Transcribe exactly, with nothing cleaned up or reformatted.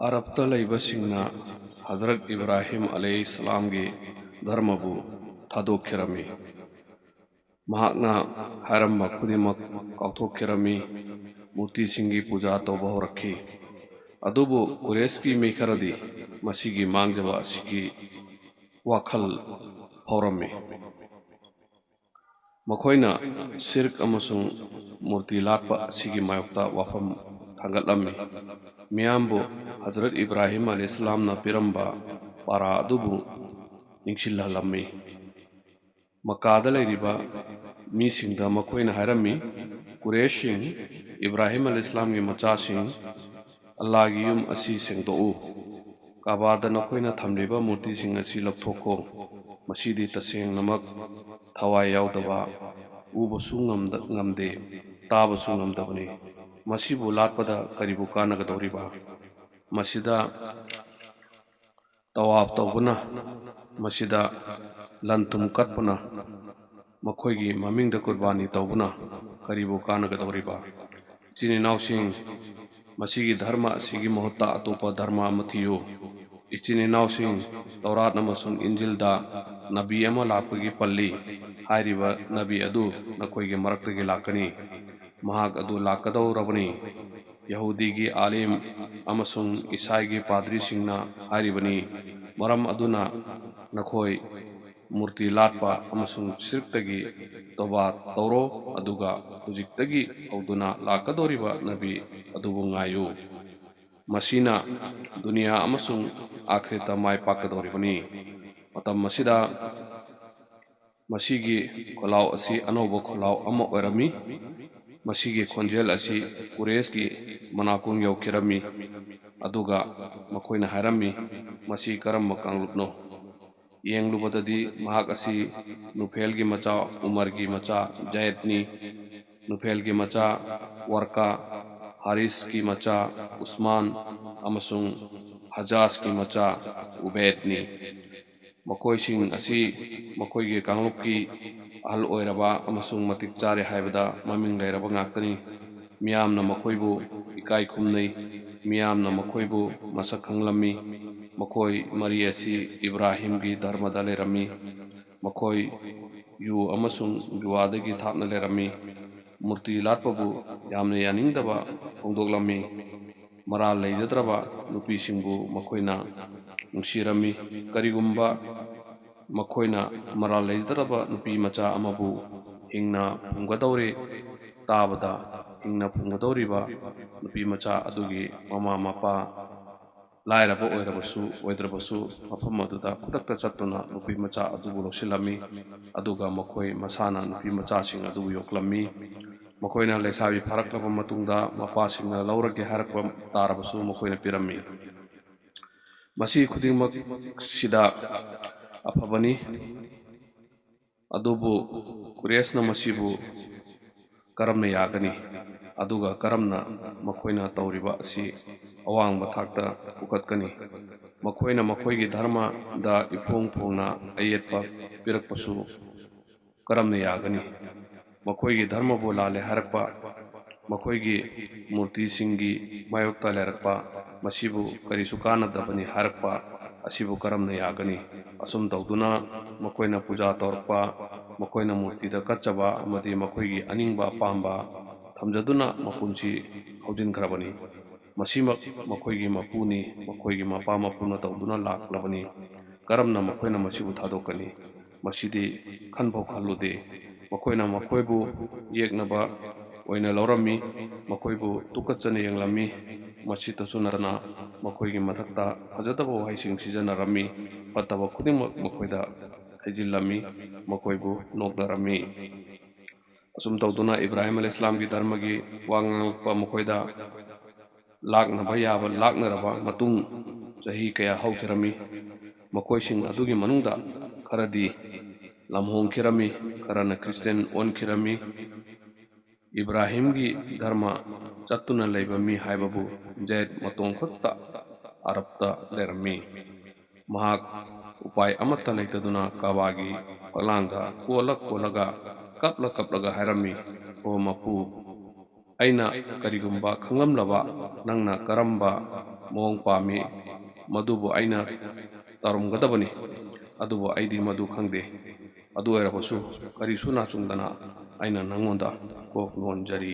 ꯑꯔꯕꯇ ꯂꯩꯕꯁꯤꯡꯅ ꯍꯖꯔꯠ ꯏꯕ꯭ꯔꯥꯍꯤꯝ ꯑꯂꯩꯍꯤꯁꯁꯂꯥꯝꯒꯤ ꯙꯔꯃꯕꯨ ꯊꯥꯗꯣꯛꯈꯤꯔꯝꯃꯤ꯫ ꯃꯍꯥꯛꯅ ꯍꯥꯏꯔꯝꯕ ꯈꯨꯗꯤꯡꯃꯛ ꯀꯥꯎꯊꯣꯛꯈꯤꯔꯝꯃꯤ꯫ ꯃꯨꯔꯇꯤꯁꯤꯡꯒꯤ ꯄꯨꯖꯥ ꯇꯧꯕ ꯍꯧꯔꯛꯈꯤ꯫ ꯑꯗꯨꯕꯨ ꯀꯨꯔꯦꯁꯀꯤ ꯃꯤ ꯈꯔꯗꯤ ꯃꯁꯤꯒꯤ ꯃꯥꯡꯖꯕ ꯑꯁꯤꯒꯤ ꯋꯥꯈꯜ ꯐꯥꯎꯔꯝꯃꯤ꯫ ꯃꯈꯣꯏꯅ ꯁꯤꯔꯛ ꯑꯃꯁꯨꯡ ꯃꯨꯔꯇꯤ ꯂꯥꯠꯄ ꯑꯁꯤꯒꯤ ꯃꯥꯌꯣꯛꯇ ꯋꯥꯐꯝ ꯊꯥꯡꯒꯠꯂꯝꯃꯤ꯫ ꯃꯤꯌꯥꯝꯕꯨ ꯍꯖꯔꯠ ꯏꯕ꯭ꯔꯥꯍꯤꯝ ꯑꯂꯩꯍꯤꯁꯁꯂꯥꯝꯅ ꯄꯤꯔꯝꯕ ꯄꯥꯔꯥ ꯑꯗꯨꯕꯨ ꯅꯤꯡꯁꯤꯡꯍꯜꯂꯝꯃꯤ꯫ ꯃꯛꯀꯥꯗ ꯂꯩꯔꯤꯕ ꯃꯤꯁꯤꯡꯗ ꯃꯈꯣꯏꯅ ꯍꯥꯏꯔꯝꯃꯤ, "ꯀꯨꯔꯦꯁꯁꯤꯡ, ꯏꯕ꯭ꯔꯥꯍꯤꯝ ꯑꯂꯩꯍꯤꯁꯁꯂꯥꯝꯒꯤ ꯃꯆꯥꯁꯤꯡ, ꯑꯜꯂꯥꯍꯒꯤ ꯌꯨꯝ ꯑꯁꯤ ꯁꯦꯡꯗꯣꯛꯎ꯫ ꯀꯥꯕꯥꯗ ꯅꯈꯣꯏꯅ ꯊꯝꯂꯤꯕ ꯃꯨꯔꯇꯤꯁꯤꯡ ꯑꯁꯤ ꯂꯧꯊꯣꯛꯈꯣ꯫ ꯃꯁꯤꯗꯤ ꯇꯁꯦꯡꯅꯃꯛ ꯊꯋꯥꯏ ꯌꯥꯎꯗꯕ, ꯎꯕꯁꯨ ꯉꯝꯗ-, ꯉꯝꯗꯦ, ꯇꯥꯕꯁꯨ ꯉꯝꯗꯕꯅꯤ꯫ ꯃꯁꯤꯕꯨ ꯂꯥꯠꯄꯗ ꯀꯔꯤꯕꯨ ꯀꯥꯟꯅꯒꯗꯧꯔꯤꯕ? ꯃꯁꯤꯗ ꯇꯋꯥꯐ ꯇꯧꯕꯅ, ꯃꯁꯤꯗ ꯂꯟ ꯊꯨꯝ ꯀꯠꯄꯅ, ꯃꯈꯣꯏꯒꯤ ꯃꯃꯤꯡꯗ ꯀꯨꯔꯕꯥꯅꯤ ꯇꯧꯕꯅ ꯀꯔꯤꯕꯨ ꯀꯥꯟꯅꯒꯗꯧꯔꯤꯕ? ꯏꯆꯤꯟ ꯏꯅꯥꯎꯁꯤꯡ, ꯃꯁꯤꯒꯤ ꯙꯔꯃ ꯑꯁꯤꯒꯤ ꯃꯍꯨꯠꯇ ꯑꯇꯣꯞꯄ ꯙꯔꯃ ꯑꯃ ꯊꯤꯌꯨ꯫ ꯏꯆꯤꯟ ꯏꯅꯥꯎꯁꯤꯡ, ꯇꯧꯔꯥꯠ ꯑꯃꯁꯨꯡ ꯏꯟꯖꯤꯜꯗ ꯅꯕꯤ ꯑꯃ ꯂꯥꯛꯄꯒꯤ ꯄꯜꯂꯤ꯫ ꯍꯥꯏꯔꯤꯕ ꯅꯕꯤ ꯑꯗꯨ ꯅꯈꯣꯏꯒꯤ ꯃꯔꯛꯇꯒꯤ ꯂꯥꯛꯀꯅꯤ꯫ ꯃꯍꯥꯛ ꯑꯗꯨ ꯂꯥꯛꯀꯗꯧꯔꯕꯅꯤ꯫" ꯌꯍꯨꯗꯤꯒꯤ ꯑꯥꯂꯤꯝ ꯑꯃꯁꯨꯡ ꯏꯁꯥꯏꯒꯤ ꯄꯥꯗ꯭ꯔꯤꯁꯤꯡꯅ ꯍꯥꯏꯔꯤꯕꯅꯤ, ꯃꯔꯝ ꯑꯗꯨꯅ ꯅꯈꯣꯏ ꯃꯨꯔꯇꯤ ꯂꯥꯠꯄ ꯑꯃꯁꯨꯡ ꯁꯤꯔꯛꯇꯒꯤ ꯇꯣꯕꯥ ꯇꯧꯔꯣ, ꯑꯗꯨꯒ ꯍꯧꯖꯤꯛꯇꯒꯤ ꯍꯧꯗꯨꯅ ꯂꯥꯛꯀꯗꯧꯔꯤꯕ ꯅꯕꯤ ꯑꯗꯨꯕꯨ ꯉꯥꯏꯌꯨ꯫ ꯃꯁꯤꯅ ꯗꯨꯅꯤꯌꯥ ꯑꯃꯁꯨꯡ ꯑꯥꯈꯤꯔꯠꯇ ꯃꯥꯏ ꯄꯥꯛꯀꯗꯧꯔꯤꯕꯅꯤ꯫ ꯃꯇꯝ ꯑꯁꯤꯗ ꯃꯁꯤꯒꯤ ꯈꯣꯜꯂꯥꯎ ꯑꯁꯤ ꯑꯅꯧꯕ ꯈꯣꯜꯂꯥꯎ ꯑꯃ ꯑꯣꯏꯔꯝꯃꯤ꯫ ꯃꯁꯤꯒꯤ ꯈꯣꯟꯖꯦꯜ ꯑꯁꯤ ꯀꯨꯔꯦꯁꯀꯤ ꯃꯅꯥꯀꯣꯡ ꯌꯧꯈꯤꯔꯝꯃꯤ꯫ ꯑꯗꯨꯒ ꯃꯈꯣꯏꯅ ꯍꯥꯏꯔꯝꯃꯤ, "ꯃꯁꯤ ꯀꯔꯝꯕ ꯀꯥꯡꯂꯨꯞꯅꯣ?" ꯌꯦꯡꯂꯨꯕꯗꯗꯤ ꯃꯍꯥꯛ ꯑꯁꯤ ꯅꯨꯐꯦꯜꯒꯤ ꯃꯆꯥ ꯎꯃꯔꯒꯤ ꯃꯆꯥ ꯖꯌꯦꯗꯅꯤ꯫ ꯅꯨꯐꯦꯜꯒꯤ ꯃꯆꯥ ꯋꯔꯀꯥ, ꯍꯥꯔꯤꯁꯀꯤ ꯃꯆꯥ ꯎꯁꯃꯥꯟ ꯑꯃꯁꯨꯡ ꯍꯖꯥꯖꯀꯤ ꯃꯆꯥ ꯎꯕꯦꯗꯅꯤ꯫ ꯃꯈꯣꯏꯁꯤꯡ ꯑꯁꯤ ꯃꯈꯣꯏꯒꯤ ꯀꯥꯡꯂꯨꯞꯀꯤ ꯑꯍꯜ ꯑꯣꯏꯔꯕ ꯑꯃꯁꯨꯡ ꯃꯇꯤꯛ ꯆꯥꯔꯦ ꯍꯥꯏꯕꯗ ꯃꯃꯤꯡ ꯂꯩꯔꯕ ꯉꯥꯛꯇꯅꯤ꯫ ꯃꯤꯌꯥꯝꯅ ꯃꯈꯣꯏꯕꯨ ꯏꯀꯥꯏ ꯈꯨꯝꯅꯩ꯫ ꯃꯤꯌꯥꯝꯅ ꯃꯈꯣꯏꯕꯨ ꯃꯁꯛ ꯈꯪꯂꯝꯃꯤ꯫ ꯃꯈꯣꯏ ꯃꯔꯤ ꯑꯁꯤ ꯏꯕ꯭ꯔꯥꯍꯤꯝꯒꯤ ꯙꯔꯃꯗ ꯂꯩꯔꯝꯃꯤ꯫ ꯃꯈꯣꯏ ꯌꯨ ꯑꯃꯁꯨꯡ ꯖꯨꯋꯥꯗꯒꯤ ꯊꯥꯞꯅ ꯂꯩꯔꯝꯃꯤ꯫ ꯃꯨꯔꯇꯤ ꯂꯥꯠꯄꯕꯨ ꯌꯥꯝꯅ ꯌꯥꯅꯤꯡꯗꯕ ꯐꯣꯡꯗꯣꯛꯂꯝꯃꯤ꯫ ꯃꯔꯥꯜ ꯂꯩꯖꯗ꯭ꯔꯕ ꯅꯨꯄꯤꯁꯤꯡꯕꯨ ꯃꯈꯣꯏꯅ ꯅꯨꯡꯁꯤꯔꯝꯃꯤ꯫ ꯀꯔꯤꯒꯨꯝꯕ ꯃꯈꯣꯏꯅ ꯃꯔꯥꯜ ꯂꯩꯖꯗ꯭ꯔꯕ ꯅꯨꯄꯤ ꯃꯆꯥ ꯑꯃꯕꯨ ꯍꯤꯡꯅ ꯐꯨꯝꯒꯗꯧꯔꯦ ꯇꯥꯕꯗ, ꯍꯤꯡꯅ ꯐꯨꯝꯒꯗꯧꯔꯤꯕ ꯅꯨꯄꯤ ꯃꯆꯥ ꯑꯗꯨꯒꯤ ꯃꯃꯥ ꯃꯄꯥ ꯂꯥꯏꯔꯕ ꯑꯣꯏꯔꯕꯁꯨ ꯑꯣꯏꯗ꯭ꯔꯕꯁꯨ ꯃꯐꯝ ꯑꯗꯨꯗ ꯈꯨꯗꯛꯇ ꯆꯠꯇꯨꯅ ꯅꯨꯄꯤ ꯃꯆꯥ ꯑꯗꯨꯕꯨ ꯂꯧꯁꯤꯜꯂꯝꯃꯤ꯫ ꯑꯗꯨꯒ ꯃꯈꯣꯏ ꯃꯁꯥꯅ ꯅꯨꯄꯤ ꯃꯆꯥꯁꯤꯡ ꯑꯗꯨꯕꯨ ꯌꯣꯛꯂꯝꯃꯤ꯫ ꯃꯈꯣꯏꯅ ꯂꯩꯁꯥꯕꯤ ꯐꯥꯔꯛꯂꯕ ꯃꯇꯨꯡꯗ ꯃꯄꯥꯁꯤꯡꯅ ꯂꯧꯔꯒꯦ ꯍꯥꯏꯔꯛꯄ ꯇꯥꯔꯕꯁꯨ ꯃꯈꯣꯏꯅ ꯄꯤꯔꯝꯃꯤ꯫ ꯃꯁꯤ ꯈꯨꯗꯤꯡꯃꯛꯁꯤꯗ ꯑꯐꯕꯅꯤ꯫ ꯑꯗꯨꯕꯨ ꯀꯨꯔꯦꯁꯅ ꯃꯁꯤꯕꯨ ꯀꯔꯝꯅ ꯌꯥꯒꯅꯤ? ꯑꯗꯨꯒ ꯀꯔꯝꯅ ꯃꯈꯣꯏꯅ ꯇꯧꯔꯤꯕ ꯑꯁꯤ ꯑꯋꯥꯡꯕ ꯊꯥꯛꯇ ꯄꯨꯈꯠꯀꯅꯤ? ꯃꯈꯣꯏꯅ ꯃꯈꯣꯏꯒꯤ ꯙꯔꯃꯗ ꯏꯐꯣꯡ ꯐꯣꯡꯅ ꯑꯌꯦꯠꯄ ꯄꯤꯔꯛꯄꯁꯨ ꯀꯔꯝꯅ ꯌꯥꯒꯅꯤ? ꯃꯈꯣꯏꯒꯤ ꯙꯔꯃꯕꯨ ꯂꯥꯜꯂꯦ ꯍꯥꯏꯔꯛꯄ, ꯃꯈꯣꯏꯒꯤ ꯃꯨꯔꯇꯤꯁꯤꯡꯒꯤ ꯃꯥꯌꯣꯛꯇ ꯂꯩꯔꯛꯄ, ꯃꯁꯤꯕꯨ ꯀꯔꯤꯁꯨ ꯀꯥꯟꯅꯗꯕꯅꯤ ꯍꯥꯏꯔꯛꯄ ꯑꯁꯤꯕꯨ ꯀꯔꯝꯅ ꯌꯥꯒꯅꯤ? ꯑꯁꯨꯝ ꯇꯧꯗꯨꯅ ꯃꯈꯣꯏꯅ ꯄꯨꯖꯥ ꯇꯧꯔꯛꯄ, ꯃꯈꯣꯏꯅ ꯃꯨꯔꯇꯤꯗ ꯀꯠꯆꯕ ꯑꯃꯗꯤ ꯃꯈꯣꯏꯒꯤ ꯑꯅꯤꯡꯕ ꯑꯄꯥꯝꯕ ꯊꯝꯖꯗꯨꯅ ꯃꯄꯨꯟꯁꯤ ꯍꯧꯖꯤꯟꯈ꯭ꯔꯕꯅꯤ꯫ ꯃꯁꯤꯃꯛ ꯃꯈꯣꯏꯒꯤ ꯃꯄꯨꯅꯤ, ꯃꯈꯣꯏꯒꯤ ꯃꯄꯥ ꯃꯄꯨꯅ ꯇꯧꯗꯨꯅ ꯂꯥꯛꯂꯕꯅꯤ꯫ ꯀꯔꯝꯅ ꯃꯈꯣꯏꯅ ꯃꯁꯤꯕꯨ ꯊꯥꯗꯣꯛꯀꯅꯤ? ꯃꯁꯤꯗꯤ ꯈꯟꯐꯥꯎ ꯈꯜꯂꯨꯗꯦ꯫ ꯃꯈꯣꯏꯅ ꯃꯈꯣꯏꯕꯨ ꯌꯦꯛꯅꯕ ꯑꯣꯏꯅ ꯂꯧꯔꯝꯃꯤ, ꯃꯈꯣꯏꯕꯨ ꯇꯨꯀꯠꯆꯅ ꯌꯦꯡꯂꯝꯃꯤ꯫ ꯃꯁꯤꯇꯁꯨ ꯅꯠꯇꯅ ꯃꯈꯣꯏꯒꯤ ꯃꯊꯛꯇ ꯐꯖꯗꯕ ꯋꯥꯍꯩꯁꯤꯡ ꯁꯤꯖꯤꯟꯅꯔꯝꯃꯤ, ꯐꯠꯇꯕ ꯈꯨꯗꯤꯡꯃꯛ ꯃꯈꯣꯏꯗ ꯍꯩꯖꯤꯜꯂꯝꯃꯤ, ꯃꯈꯣꯏꯕꯨ ꯅꯣꯛꯅꯔꯝꯃꯤ꯫ ꯑꯁꯨꯝ ꯇꯧꯗꯨꯅ ꯏꯕ꯭ꯔꯥꯍꯤꯝ ꯑꯂꯩꯍꯤꯁꯂꯥꯝꯒꯤ ꯙꯔꯃꯒꯤ ꯋꯥ ꯉꯥꯡꯂꯛꯄ ꯃꯈꯣꯏꯗ ꯂꯥꯛꯅꯕ ꯌꯥꯕ ꯂꯥꯛꯅꯔꯕ ꯃꯇꯨꯡ ꯆꯍꯤ ꯀꯌꯥ ꯍꯧꯈꯤꯔꯝꯃꯤ꯫ ꯃꯈꯣꯏꯁꯤꯡ ꯑꯗꯨꯒꯤ ꯃꯅꯨꯡꯗ ꯈꯔꯗꯤ ꯂꯝꯍꯣꯡꯈꯤꯔꯝꯃꯤ, ꯈꯔꯅ ꯈ꯭ꯔꯤꯁꯇꯤꯌꯥꯟ ꯑꯣꯟꯈꯤꯔꯝꯃꯤ꯫ ꯏꯕ꯭ꯔꯥꯍꯤꯝꯒꯤ ꯙꯔꯃ ꯆꯠꯇꯨꯅ ꯂꯩꯕ ꯃꯤ ꯍꯥꯏꯕꯕꯨ ꯖꯦꯠ ꯃꯇꯣꯝ ꯈꯛꯇ ꯑꯔꯕꯇ ꯂꯩꯔꯝꯃꯤ꯫ ꯃꯍꯥꯛ ꯎꯄꯥꯏ ꯑꯃꯠꯇ ꯂꯩꯇꯗꯨꯅ ꯀꯥꯕꯥꯒꯤ ꯐꯛꯂꯥꯡꯗ ꯀꯣꯜꯂ ꯀꯣꯜꯂꯒ, ꯀꯞꯂ ꯀꯞꯂꯒ ꯍꯥꯏꯔꯝꯃꯤ, "ꯑꯣ ꯃꯄꯨ, ꯑꯩꯅ ꯀꯔꯤꯒꯨꯝꯕ ꯈꯪꯂꯝꯂꯕ, ꯅꯪꯅ ꯀꯔꯝꯕ ꯃꯑꯣꯡ ꯄꯥꯝꯃꯤ, ꯃꯗꯨꯕꯨ ꯑꯩꯅ ꯇꯧꯔꯝꯒꯗꯕꯅꯤ꯫ ꯑꯗꯨꯕꯨ ꯑꯩꯗꯤ ꯃꯗꯨ ꯈꯪꯗꯦ꯫ ꯑꯗꯨ ꯑꯣꯏꯔꯕꯁꯨ, ꯀꯔꯤꯁꯨ ꯅꯥꯆꯨꯡꯗꯅ ꯑꯩꯅ ꯅꯪꯉꯣꯟꯗ ꯀꯣꯛ ꯂꯣꯟꯖꯔꯤ꯫